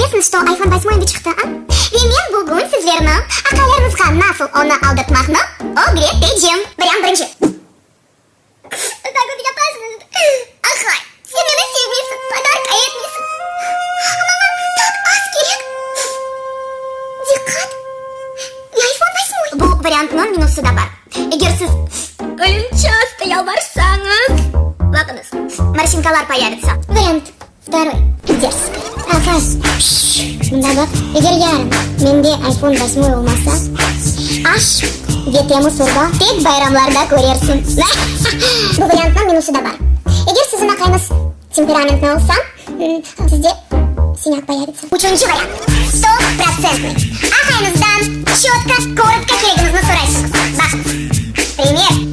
Bilesiñiz, что ayfon восьмой endi çıqtı, a? Ve men bugün sizlerni aqaylarıñızğa nasıl onı aldırtmaqnı ögretecem. Variant birinci. Tak vot yapasıñız. Aqay, sen meni sevmeysiñ, podarka etmeysiñ. Amma maña tak az kerek. Diqqat! Ve ayfon восьмой. Bu variantnıñ minusı da bar. Eger siz çasta yalvarsañız, baqıñız, morşinkalar poyavitsa. Variant vtoroy, derskiy. Aqay, mında baq, eger yarın mende ayfon vosmoy olmasa, aş ve temiz urba tek bayramlarda körersiñ. Bu variantnıñ minusı da bar. Eger siziñ aqayıñız temperamentli olsa, sizde sinâk poyavitsa. Üçünci variant, stoprotsentnıy. Aqayıñızdan çötko, korotko keregiñizni soraysıñız. Baqıñız, primer.